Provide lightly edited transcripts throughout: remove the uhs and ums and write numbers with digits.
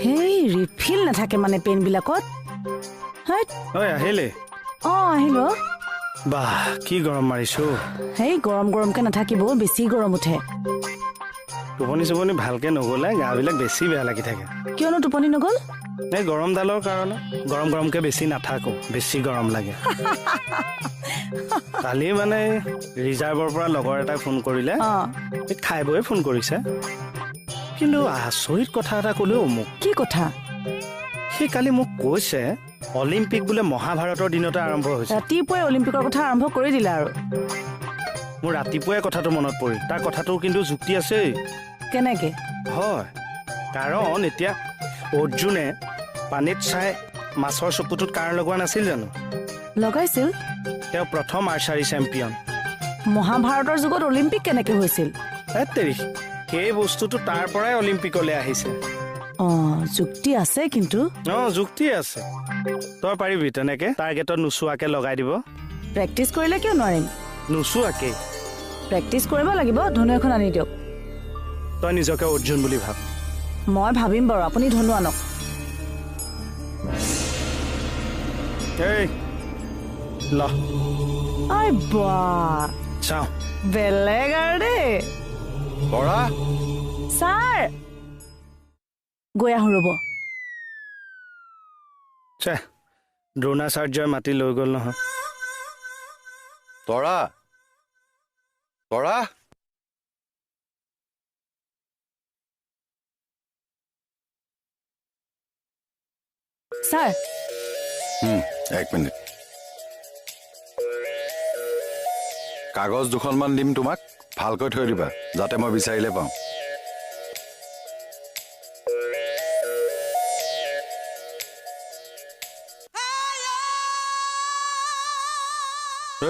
সেই ৰিফিল নাথাকে মানে পেনবিলাকত। আহিলে? অঁ আহিলো। বাহ, কি গৰম মাৰিছো। সেই গৰম গৰমকে নাথাকিব, বেছি গৰম উঠে। টোপনি চোপনি ভালকে নগ'লে গাবিলাক বেছি বেয়া লাগি থাকে। কিয়নো টোপনি নগ'ল? এই গৰমডালৰ কাৰণে। গৰম গৰমকে বেছি নাথাকো, বেছি গৰম লাগে। কালি মানে ৰিজাৰ্ভৰ পৰা লগৰ এটাই ফোন কৰিলে, খাই বৈ ফোন কৰিছে। কিন্তু আচৰিত কথা এটা ক'লেও মোক। কি কথা? সি কালি মোক কৈছে অলিম্পিক বোলে মহাভাৰতৰ দিনতে আৰম্ভ হৈছে। ৰাতিপুৱাই অলিম্পিকৰ কথা আৰম্ভ কৰি দিলে আৰু। মোৰ ৰাতিপুৱাই কথাটো মনত পৰিল। তাৰ কথাটোৰ কিন্তু যুক্তি আছেই। কেনেকে? হয়, কাৰণ এতিয়া অৰ্জুনে পানীত চাই মাছৰ চকুটোত কাঁড় লগোৱা নাছিল জানো? লগাইছিল। তেওঁ প্ৰথম আৰ্চাৰী চেম্পিয়ন। মহাভাৰতৰ যুগত অলিম্পিক কেনেকে হৈছিল? সেই বস্তুটো তাৰ পৰাই অলিম্পিকলৈ আহিছে। অ, যুক্তি আছে কিন্তু। অ, যুক্তি আছে। তই পাৰিবি তেনেকে টাৰ্গেটত নোচোৱাকে লগাই দিব? প্ৰেক্টিচ কৰিলে কিয় নোৱাৰিম? নোচোৱাকে প্ৰেক্টিচ কৰিব লাগিব। ধনু এখন আনি দিয়ক। তই নিজকে অৰ্জুন বুলি ভাব। মই ভাবিম বাৰু, আপুনি ধনু আনক। এই ল। I বা, চাওঁ বেলেগ আৰু দেই। তৰা ছাৰ, গৈ আহোঁ ৰ'ব। দ্ৰোণাচাৰ্যই মাতি লৈ গ'ল নহয়। তৰা, তৰা, ছাৰ। এক মিনিট। কাগজ দুখনমান দিম তোমাক, ভালকৈ থৈ দিবা যাতে মই বিচাৰিলে পাওঁ।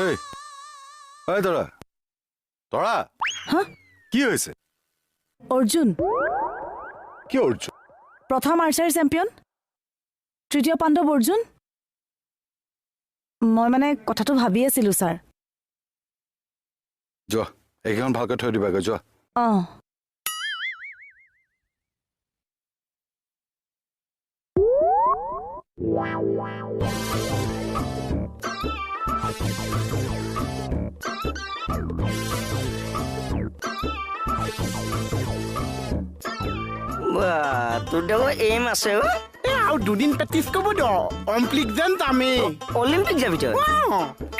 এই এই তৰা, তৰা, কি হৈছে? অৰ্জুন। কি অৰ্জুন? প্ৰথম আৰ্চাৰী চেম্পিয়ন, তৃতীয় পাণ্ডৱ অৰ্জুন। মই মানে কথাটো ভাবি আছিলো ছাৰ। যোৱা, এইকেইখন ভালকৈ থৈ দিবাগৈ, যোৱা। অঁ। তোৰ দেখোন এইম আছে। আৰু দুদিন প্ৰেক্টিচ কৰিব দিয়ক, অলিম্পিক যেন যামেই। অলিম্পিক যাবি তই?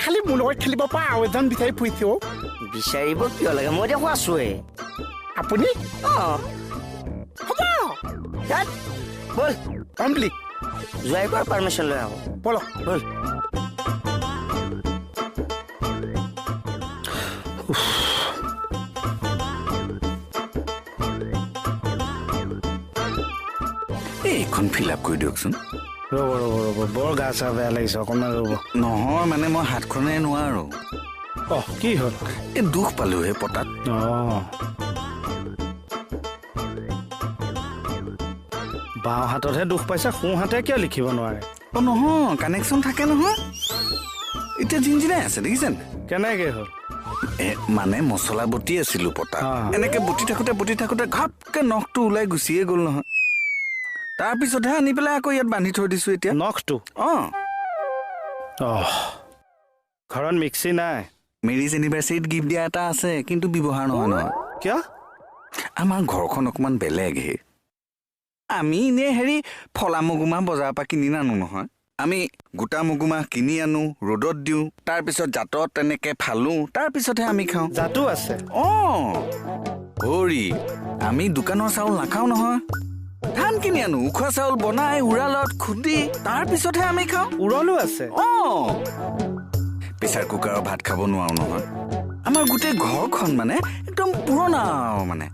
খালি মোৰ লগত খেলিব পৰা আৰু এজন বিচাৰি ফুৰিছো। বিচাৰিব কিয় লাগে, মই দেখোন আছোৱে। আপুনি? অঁ, হ'ব। ব'ল অলিম্পিক যোৱাইৰ পৰা পাৰ্মিশ্যন লৈ আহোঁ। ব'লক। ব'ল। এইখন ফিল আপ কৰি দিয়কচোন। ৰ'ব ৰ'ব ৰ'ব, বৰ গা চা বেয়া লাগিছে, অকণমান ৰ'ব। নহয় মানে মই হাতখনে নোৱাৰো। অহ, কি হ'ল? এই দুখ পালোঁ হে পতাত। অঁ, বাওঁ হাততহে দুখ পাইছে, সোঁ হাতে কিয় লিখিব নোৱাৰে? অ নহয়, কানেকশ্যন থাকে নহয়। এতিয়া জিনজিনাই আছে, দেখিছেনে? কেনেকে হ'ল? মানে মছলা বটি আছিলো পতাত, এনেকে বটি থাকোঁতে বটি থাকোঁতে ঘপকে নখটো ওলাই গুচিয়ে গ'ল নহয়। তাৰপিছতহে আনি পেলাই আকৌ ইয়াত বান্ধি থৈ দিছো এতিয়া। নখটো? অঁ। অহ, ঘৰত মিক্সি নাই? মেৰিজ এনিভাৰ্চাৰীত গিফ্ট দিয়া এটা আছে, কিন্তু ব্যৱহাৰ নহয় নহয়। কিয়? আমাৰ ঘৰখন অকণমান বেলেগ হে। আমি এনেই হেৰি ফলা মগুমাহ বজাৰৰ পৰা কিনি নানো নহয়, আমি গোটা মগুমাহ কিনি আনো, ৰ'দত দিওঁ, তাৰপিছত জাতত তেনেকে ফালোঁ, তাৰপিছতহে আমি খাওঁ। জাতো আছে? অঁ। হৰি, আমি দোকানৰ চাউল নাখাওঁ নহয়, ধান কিনি আনো, উখোৱা চাউল বনাই উৰালত খুন্দি তাৰপিছতহে আমি খাওঁ। উৰলো আছে? অঁ। প্ৰেছাৰ কুকাৰৰ ভাত খাব নোৱাৰো নহয়। আমাৰ গোটেই ঘৰখন মানে একদম পুৰণা মানে।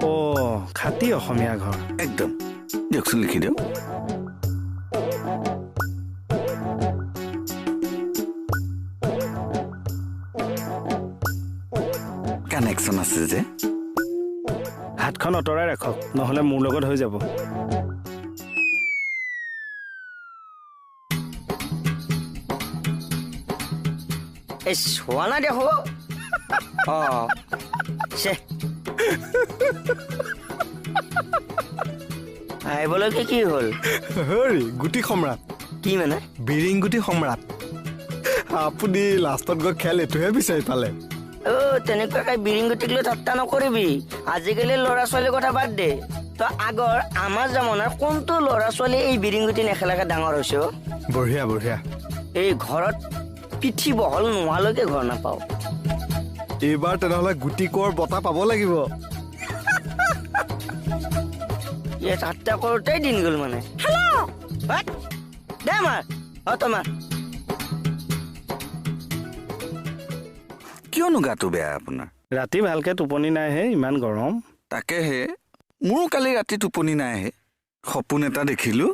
অ', খাটি অসমীয়া ঘৰ একদম। দিয়কচোন, লিখি দিয়ক। কানেকশ্যন আছে যে। হাতখন আঁতৰাই ৰাখক, নহ'লে মোৰ লগত হৈ যাব। এই হোৱা নাই দেখো। অঁ আহিবলৈকে কি হ'ল? হেৰি গুটি সম্ৰাট। কি মানে? বিৰিংগুটি সম্ৰাট। আপুনি লাষ্টত গৈ খেল এইটোহে বিচাৰি পালে। অ' তেনেকুৱাকে বিৰিংগুটিক লৈ ঠাট্টা নকৰিবি। আজিকালি ল'ৰা ছোৱালীৰ কথা বাদ দে, তই আগৰ আমাৰ জামানাৰ কোনটো ল'ৰা ছোৱালী এই বিৰিংগুটি নেখেলাকে ডাঙৰ হৈছে? বঢ়িয়া বঢ়িয়া। এই ঘৰত পিঠি বহল নোহোৱালৈকে ঘৰ নাপাওঁ। এইবাৰ তেনেহ'লে গুটি কোঁৱৰ বঁটা পাব লাগিব। ঠাট্টা কৰোঁতেই দিন গ'ল মানে। দে মাৰ, অ তই মাৰ। কিয়নো গাটো বেয়া আপোনাৰ? ৰাতি ভালকে টোপনি নাই হে, ইমান গৰম। তাকেহে, মোৰো কালি ৰাতি টোপনি নাই হে। সপোন এটা দেখিলো।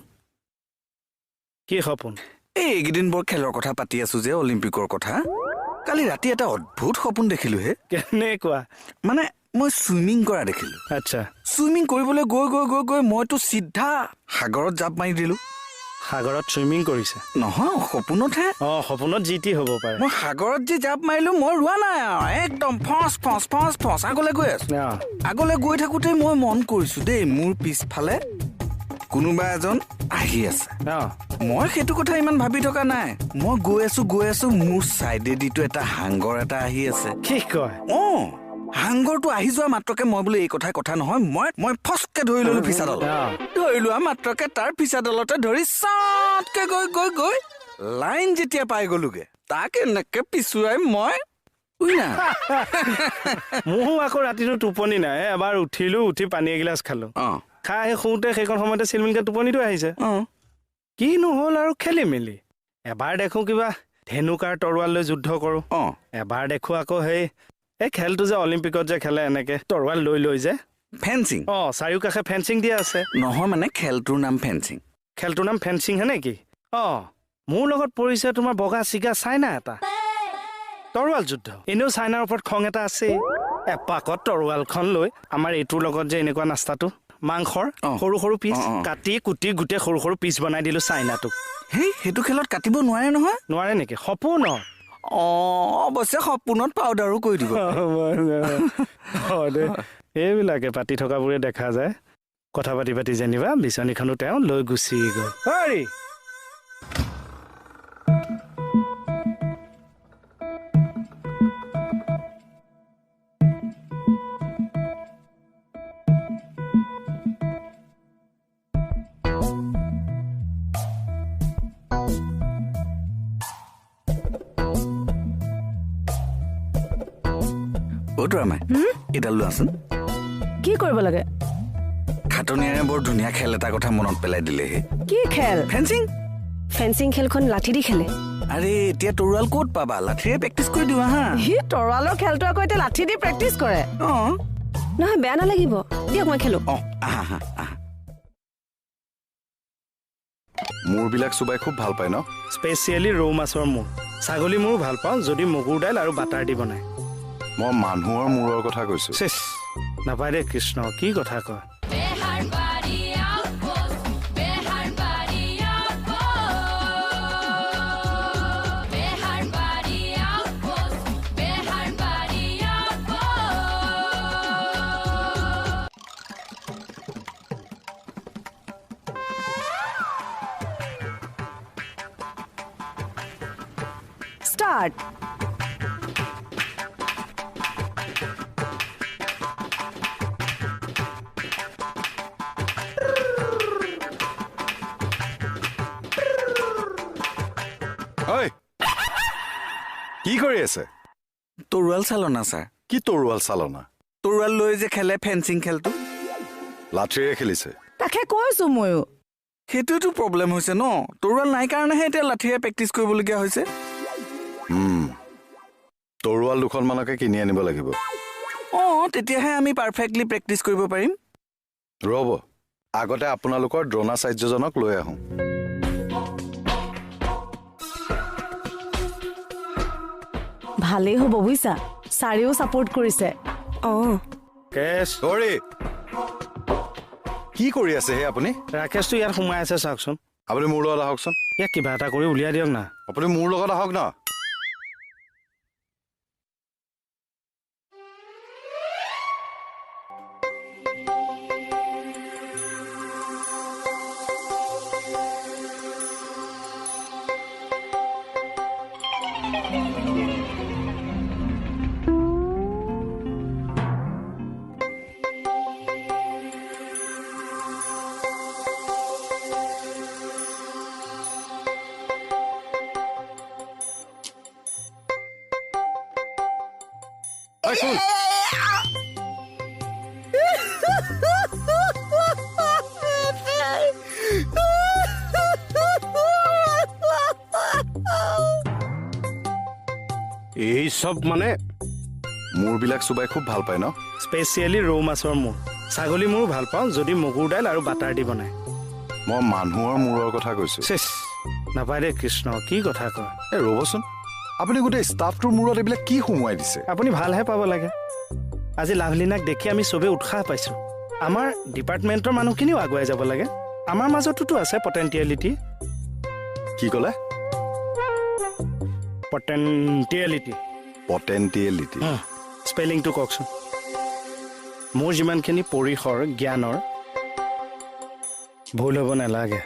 কি সপোন? এই এইকেইদিন বৰ খেলৰ কথা পাতি আছো যে, অলিম্পিকৰ কথা। কালি ৰাতি এটা অদ্ভুত সপোন দেখিলো হে। কেনেকুৱা? মানে মই চুইমিং কৰা দেখিলো। আচ্ছা। চুইমিং কৰিবলৈ গৈ গৈ গৈ গৈ মইতো চিধা সাগৰত জাপ মাৰি দিলো। সাগৰত চুইমিং কৰিছে? নহয়, সপোনতহে। অ, সপোনত যি টি হ'ব পাৰে। মই সাগৰত যি জাপ মাৰিলো, মই ৰোৱা নাই আৰু, একদম ফচ ফচ ফচ ফচ আগলৈ গৈ আছো। আগলৈ গৈ থাকোঁতে মই মন কৰিছো দেই, মোৰ পিছফালে কোনোবা এজন আহি আছে। মই সেইটো কথা ইমান ভাবি থকা নাই। মই গৈ আছো গৈ আছো, মোৰ চাইডেদিতো এটা হাংগৰ এটা আহি আছে। কি কয়? অ, হাংগৰটো আহি যোৱা মাত্ৰকে মই বোলো এই কথাই কথা নহয়, মই ফচকে ধৰি ললো ফিচাডাল। ধৰি লোৱা মাত্ৰকে তাৰ ফিচাডালতে ধৰি চাটকে গৈ গৈ গৈ লাইন যেতিয়া পাই গলোগে, তাক এনেকে পিছুৱাই মই মোৰো আকৌ ৰাতিটো টোপনি নাই। এবাৰ উঠিলো, উঠি পানী এগিলাচ খালো, খাই আহি শুওঁতে সেইকণ সময়তে চিলমিলকে টোপনিটো আহিছে। কিনো হ'ল আৰু খেলি মেলি। এবাৰ দেখো কিবা ধেনুকাৰ তৰোৱাল লৈ যুদ্ধ কৰোঁ, এবাৰ দেখো আকৌ সেই এই খেলটো যে অলিম্পিকত যে খেলে এনেকে তৰোৱাল লৈ লৈ যে ফেন্সিং। অ, চাৰিওকাষে ফেন্সিং দিয়া আছে। নহয় মানে খেলটোৰ নাম ফেন্সিং। খেলটোৰ নাম ফেন্সিং হে নেকি? অ, মোৰ লগত পৰিছে তোমাৰ বগা চিগা চাইনা এটা, তৰোৱাল যুদ্ধ। এনেও চাইনাৰ ওপৰত খং এটা আছেই। এপাকত তৰোৱালখন লৈ আমাৰ এইটোৰ লগত যে এনেকুৱা নাস্তাটো মাংসৰ সৰু সৰু পিচ কাটি কুটি গোটেই সৰু সৰু পিচ বনাই দিলো চাইনাটোক। সেই সেইটো খেলত কাটিব নোৱাৰে নহয়। নোৱাৰে নেকি? সপোন। অ, অৱশ্যে সপোনত পাউডাৰো কৰি দিব। এইবিলাকে পাতি থকাবোৰে দেখা যায়। কথা পাতি পাতি যেনিবা বিচনীখনো তেওঁ লৈ গুচি গ'ল। হেৰি এইডাল লোৱাচোন। কি কৰিব লাগে? খাটনিয়াৰে বৰ ধুনীয়া খেল এটা কথা মনত পেলাই দিলেহি। কি খেল? ফেন্সিং। ফেন্সিং খেলখন লাঠি দি খেলে। আৰে এতিয়া তৰোৱাল ক'ত পাবা, লাঠিৰে প্ৰেক্টিচ কৰি দিওঁ হা। সি তৰোৱালৰ খেলটো আকৌ এতিয়া লাঠি দি প্ৰেক্টিচ কৰে? অ, নহয় বেয়া নালাগিব দিয়ক, মই খেলো। অ, আহা আহা। মূৰবিলাক চুবাই খুব ভাল পায় ন? স্পেচিয়েলি ৰৌ মাছৰ মূৰ। ছাগলী মূৰ ভাল পাওঁ যদি মগুৰ দাইল আৰু বাটাৰ দি বনায়। মই মানুহৰ মূৰৰ কথা কৈছো। নাপায় দেই কৃষ্ণ, কি কথা কয়। ষ্টাৰ্ট। কি কৰি আছে? তৰোৱাল চালনা ছাৰ। কি তৰোৱাল চালনা? তৰোৱাল লৈ যে খেলে ফেন্সিং খেলটো। লাঠিৰে খেলিছে। তাকে কৈছো ময়ো। সেইটোৱেতো প্ৰব্লেম হৈছে ন, তৰোৱাল নাই কাৰণেহে এতিয়া লাঠিৰে প্ৰেক্টিচ কৰিবলগীয়া হৈছে। তৰোৱাল দুখনমানকে কিনি আনিব লাগিব। অ, তেতিয়াহে আমি পাৰফেক্টলি প্ৰেক্টিচ কৰিব পাৰিম। ৰ'ব, আগতে আপোনালোকৰ দ্ৰোণাচাৰ্যজনক লৈ আহোঁ। ভালেই হ'ব বুজিছা, ছাৰেও ছাপোৰ্ট কৰিছে। অ, কি কৰি আছে হে আপুনি? ৰাকেশটো ইয়াত সোমাই আছে, চাওকচোন। আপুনি মোৰ লগত আহকচোন। ইয়াক কিবা এটা কৰি উলিয়াই দিয়ক না। আপুনি মোৰ লগত আহক না। এই চব মানে মূৰবিলাক চুবাই খুব ভাল পায় ন? স্পেচিয়েলি ৰৌ মাছৰ মূৰ। ছাগলী মূৰ ভাল পাওঁ যদি মগুৰ দাইল আৰু বাটাৰ দি বনায়। মই মানুহৰ মূৰৰ কথা কৈছো। নাপায় দেই কৃষ্ণ, কি কথা কয়। এই ৰ'বচোন, আপুনি গোটেই ষ্টাফটোৰ মূৰত এইবিলাক কি সোমোৱাই দিছে? আপুনি ভালহে পাব লাগে। আজি লাভলীনাক দেখি আমি চবেই উৎসাহ পাইছোঁ। আমাৰ ডিপাৰ্টমেণ্টৰ মানুহখিনিও আগুৱাই যাব লাগে। আমাৰ মাজতোতো আছে পটেণ্টিয়েলিটি। কি ক'লে? পটেণ্টিয়েলিটি। পটেণ্টিয়েলিটি স্পেলিংটো কওকচোন। মোৰ যিমানখিনি পৰিসৰ জ্ঞানৰ, ভুল হ'ব নালাগে।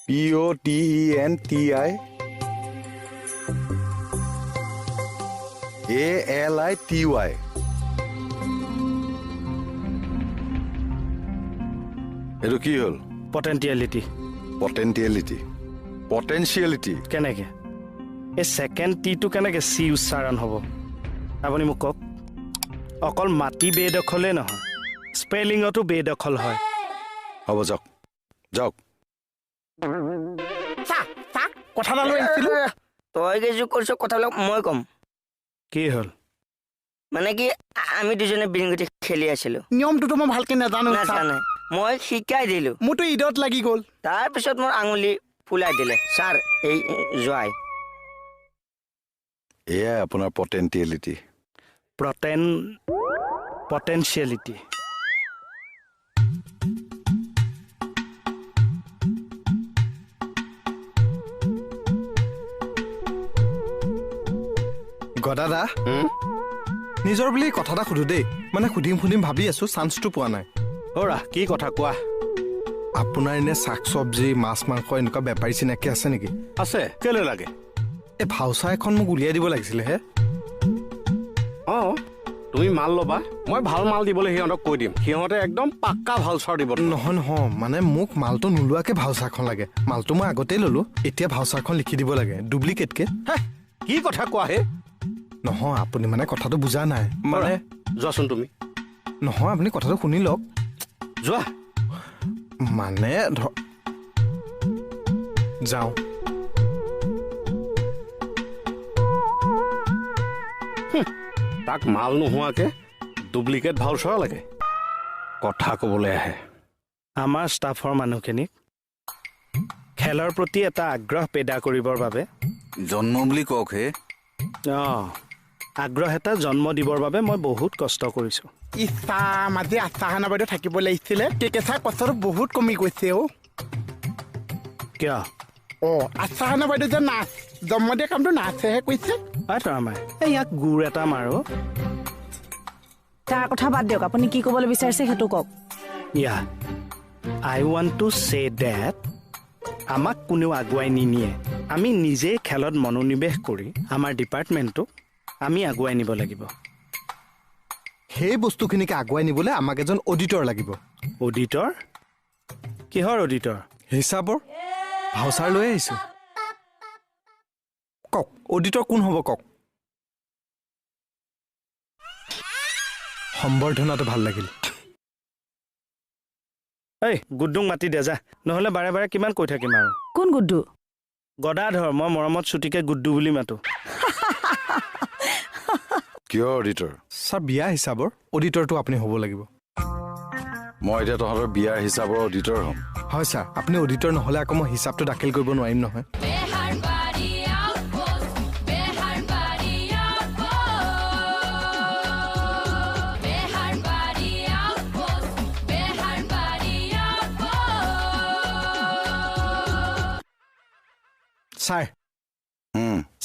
P O T E N T I A L I T Y. এইটো কি হ'ল? পটেণ্টিয়েলিটি। পটেণ্টিয়েলিটি, পটেনচিয়েলিটি কেনেকে? এই ছেকেণ্ড টিটো কেনেকে চি উচ্চাৰণ হ'ব আপুনি মোক কওক। অকল মাটি বেদখলেই নহয়, স্পেলিঙতো বেদখল হয়। হ'ব যাওক যাওক। কথা এটা লৈ আহিছিলোঁ। তই যে কৰিছ কথাবিলাক মই ক'ম। কি হ'ল? মানে কি, আমি দুজনে বিৰিংগুটি খেলি আছিলো। নিয়মটোতো মই ভালকে নাজানো। নাজানে, মই শিকাই দিলো। মোৰতো ঈদত লাগি গ'ল। তাৰপিছত মোৰ আঙুলি ফুলাই দিলে ছাৰ। এই জোৱাই, এয়াই আপোনাৰ পটেণ্টিয়েলিটি। পটেনচিয়েলিটি। গদাদা, নিজৰ বুলি কথা এটা সুধো দেই। মানে সুধিম সুধিম ভাবি আছো, চান্সটো পোৱা নাই। অ'ৰা, কি কথা কোৱা? আপোনাৰ এনে শাক চব্জি, মাছ মাংস এনেকুৱা বেপাৰী চিনাকি আছে নেকি? আছে। কেলৈ লাগে? এই ভাওচা এখন মোক উলিয়াই দিব লাগিছিলে হে। অঁ, তুমি মাল ল'বা, মই ভাল মাল দিবলৈ সিহঁতক কৈ দিম। সিহঁতে একদম পাক্কা ভালচাৰ দিব। নহয় নহয়, মানে মোক মালটো নোলোৱাকৈ ভাওচাখন লাগে। মালটো মই আগতেই ল'লো, এতিয়া ভাওচাখন লিখি দিব লাগে ডুপ্লিকেটকে। কি কথা কোৱা হে? নহয়, আপুনি মানে কথাটো বুজা নাই। মানে যোৱাচোন তুমি। নহয়, আপুনি কথাটো শুনি লওক। যোৱা মানে যাওঁ। তাক মাল নোহোৱাকে ডুপ্লিকেট ভাউচাৰ লাগে, কথা ক'বলৈ আহে। আমাৰ ষ্টাফৰ মানুহখিনিক খেলৰ প্ৰতি এটা আগ্ৰহ পেদা কৰিবৰ বাবে, জন্ম বুলি কওক হে। অঁ, আগ্ৰহ এটা জন্ম দিবৰ বাবে মই বহুত কষ্ট কৰিছোঁ। ইচ্ছা মাজে আচাহানা বাইদেউ থাকিব লাগিছিলে। কেকেচা কষ্টটো বহুত কমি গৈছে অ'। কিয়? অঁ, আচাহানা বাইদেউ যে নাচ জন্ম দিয়া কামটো নাচেহে কৈছে। হয় তৰামাই, এই ইয়াক গুৰ এটা মাৰো। তাৰ কথা বাদ দিয়ক, আপুনি কি ক'বলৈ বিচাৰিছে সেইটো কওক। Yeah, I want to say that আমাক কোনেও আগুৱাই নিনিয়ে। আমি নিজে খেলত মনোনিৱেশ কৰি আমাৰ ডিপাৰ্টমেণ্টটোক আমি আগুৱাই নিব লাগিব। সেই বস্তুখিনিকে আগুৱাই নিবলৈ আমাক এজন অডিটৰ লাগিব। অডিটৰ? কিহৰ অডিটৰ? হিচাপৰ। ভাউচাৰ লৈ আহিছোঁ। কওক, অডিটৰ কোন হ'ব কওক? সম্বৰ্ধনাটো ভাল লাগিল। এই গুড্ডুক মাতি দে যা, নহ'লে বাৰে বাৰে কিমান কৈ থাকিম আৰু। কোন গুড্ডু? গদাধৰ, মই মৰমত ছুটিকে গুড্ডু বুলি মাতো। কিয় অডিটৰ? ছাৰ, বিয়া হিচাপৰ অডিটৰটো আপুনি হ'ব লাগিব। মই এতিয়া তহঁতৰ বিয়াৰ হিচাপৰ অডিটৰ হ'ম? হয় ছাৰ, আপুনি অডিটৰ নহ'লে আকৌ মই হিচাপটো দাখিল কৰিব নোৱাৰিম নহয়। ছাৰ,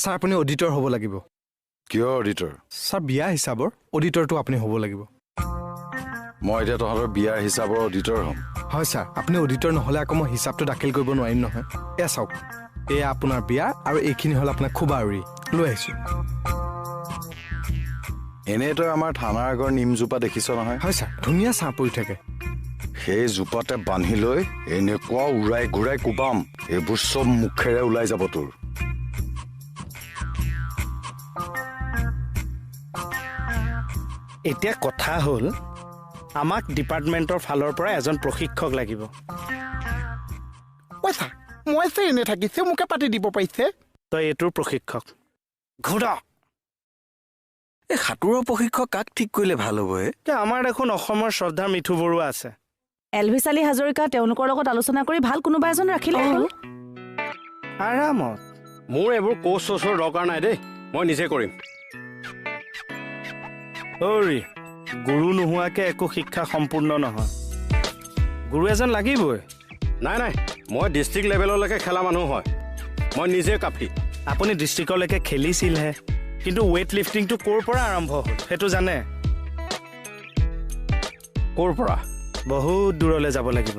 ছাৰ আপুনি অডিটৰ হ'ব লাগিব। কিয় অডিটৰ? ছাৰ, বিয়া হিচাপৰ অডিটৰটো আপুনি হ'ব লাগিব। মই এতিয়া তহঁতৰ বিয়াৰ হিচাপৰ অডিটৰ হ'ম? হয় ছাৰ, আপুনি অডিটৰ নহ'লে আকৌ মই হিচাপটো দাখিল কৰিব নোৱাৰিম নহয়। এয়া চাওক। এয়া আপোনাৰ বিয়া আৰু এইখিনি হ'ল আপোনাৰ খুবাউৰি, লৈ আহিছোঁ। এনেই তই আমাৰ থানাৰ আগৰ নিমজোপা দেখিছ নহয়? হয় ছাৰ, ধুনীয়া ছাঁ পৰি থাকে। সেই জোপাতে বান্ধি লৈ এনেকুৱা উৰাই ঘূৰাই কোবাম, এইবোৰ চব মুখেৰে ওলাই যাব তোৰ। এতিয়া কথা হ'ল, আমাক ডিপাৰ্টমেণ্টৰ ফালৰ পৰা এজন প্ৰশিক্ষক লাগিব। মই যে এনে থাকিছে, মোকে পাতি দিব পাৰিছে। তই এইটোৰ প্ৰশিক্ষক ঘূৰা। এই সাঁতোৰৰ প্ৰশিক্ষক কাক ঠিক কৰিলে ভাল হ'ব? আমাৰ দেখোন অসমৰ শ্ৰদ্ধা মিঠু বৰুৱা আছে। এলভিছ আলী হাজৰিকা, তেওঁলোকৰ লগত আলোচনা কৰি ভাল কোনোবা এজন ৰাখিলে হ'ল। আৰামত। মোৰ এইবোৰ কোচ চোচৰ দৰকাৰ নাই দেই, মই নিজে কৰিম। অৰি, গুৰু নোহোৱাকে একো শিক্ষা সম্পূৰ্ণ নহয়। গুৰু এজন লাগিবই। নাই নাই, মই ডিষ্ট্ৰিক্ট লেভেললৈকে খেলা মানুহ হয়, মই নিজে কাফি। আপুনি ডিষ্ট্ৰিক্টলৈকে খেলিছিলহে, কিন্তু ৱেইট লিফটিংটো ক'ৰ পৰা আৰম্ভ হ'ল সেইটো জানে? ক'ৰ পৰা? বহুত দূৰলৈ যাব লাগিব।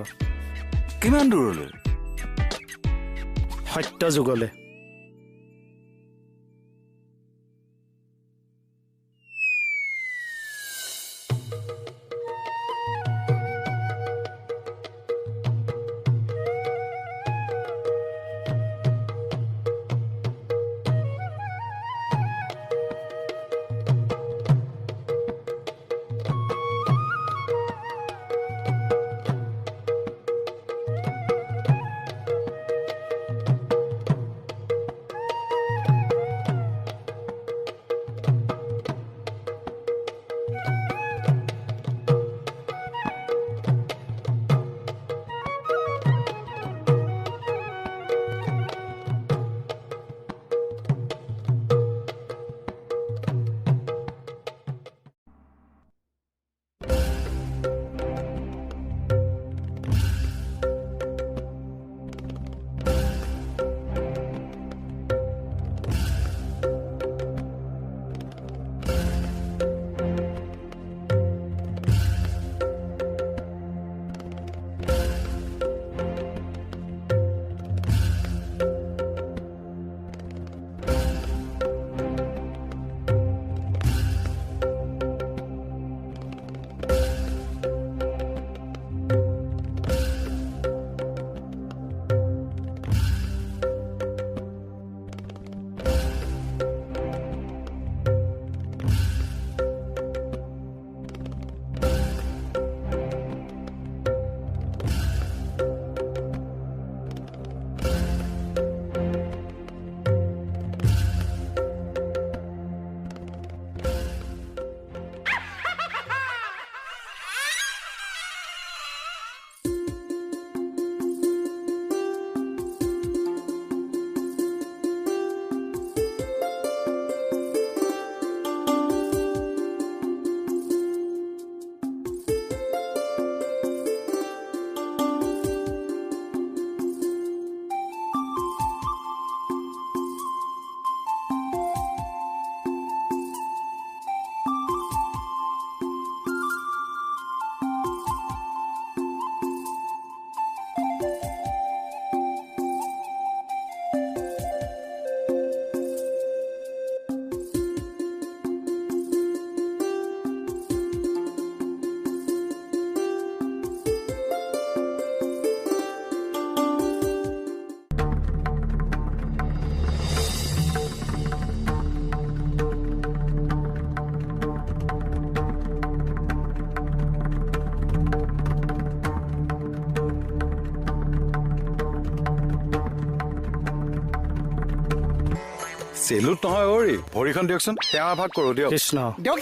কিমান দূৰলৈ? সত্য যুগলৈ। চেলুত নহয় অৰি, ভৰিখন দিয়কচোন, সেৱা ভাগ কৰোঁ দিয়ক। কৃষ্ণ। দিয়ক,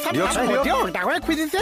দিয়ক, ডাঙৰে খুজিছে।